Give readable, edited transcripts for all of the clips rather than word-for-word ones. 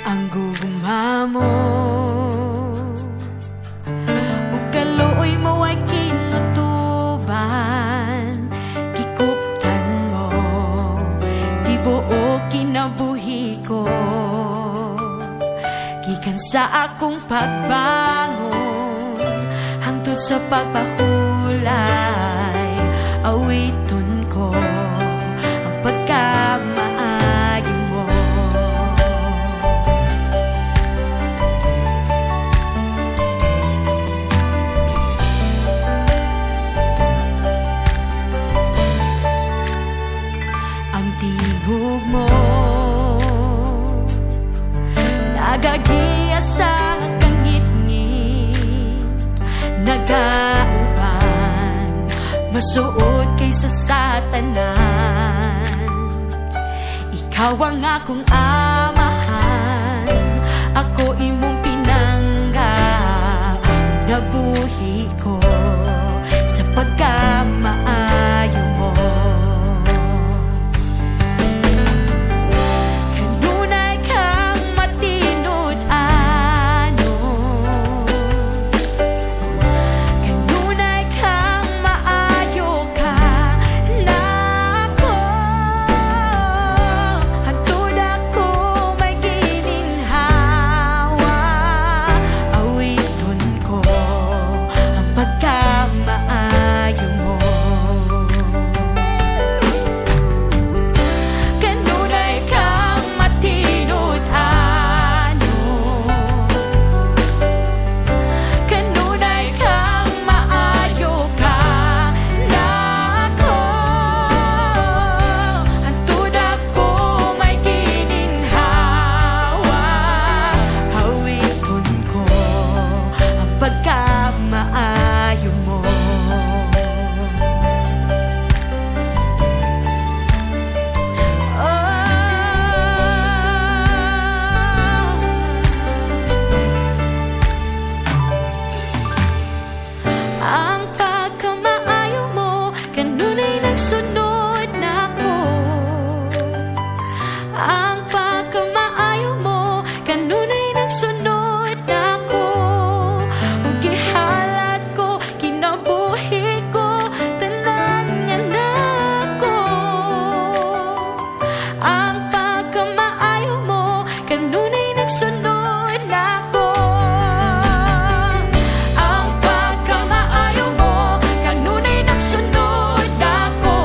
Ang gugma mo ug kaluoy mo ay kinutuban. Gikuptan mo tibuok kinabuhi ko. Gikan sa akong pagbangon hangtod sa pagpahulay, awiton ko ang pagkamaayo mo. Ang tingog mo nagagiya sa kangitngit, nagauban masuod kaysa sa tanan. Ikaw ang akong amahan, ako imong pinangga. Nabuhi ko sa pagkamaayo mo. Kanunay kang matinud-anon, kanunay kang maayo ka nako. Hantod ako may gininhawa, awiton ko ang pagkamaayo mo. Kanunay kang matinud-anon, kanunay kang maayo ka nako. Hantod ako may gininhawa, awiton ko ang pagkamaayo mo. Oh. Ang pagkamaayo mo kanunay nagsunod nako. Ang pagkamaayo mo kanunay nagsunod nako. Ug gihalat ko kinabuhi ko tanan nga nako. Ang pagkamaayo mo kanunay nagsunod nako. Ang pagkamaayo mo kanunay nagsunod nako.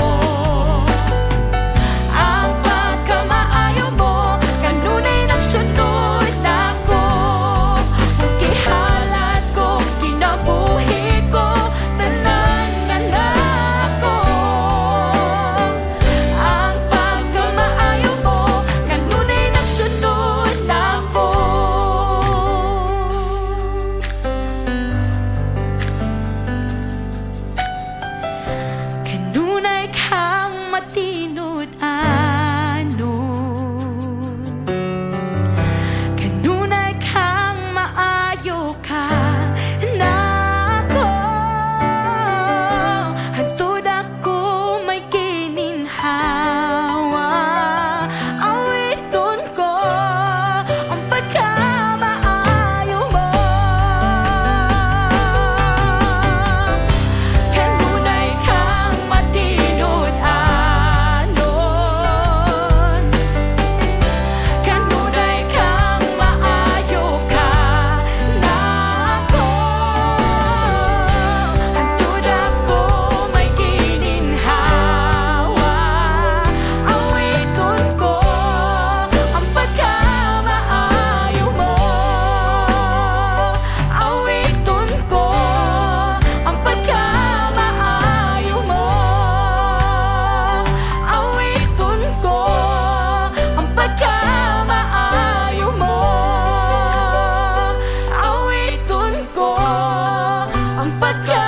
Ang pagkamaayo mo kanunay nagsunod nako. Ug gihalat ko kinabuhi ko tanan nga nako. Ang pagkamaayo mo kanunay nagsunod nako. Kanunay kang matinud-anon, kanunay kang maayo ka nako. Hantod ako may gininhawa, awiton ko ang pagkamaayo mo. Kanunay kang matinud-anon, kanunay kang maayo ka nako. Hantod ako may gininhawa, awiton ko ang pagkamaayo mo. Awiton ko ang pagkamaayo mo. Awiton ko ang pagkamaayo mo. Awiton ko ang pagkamaayo.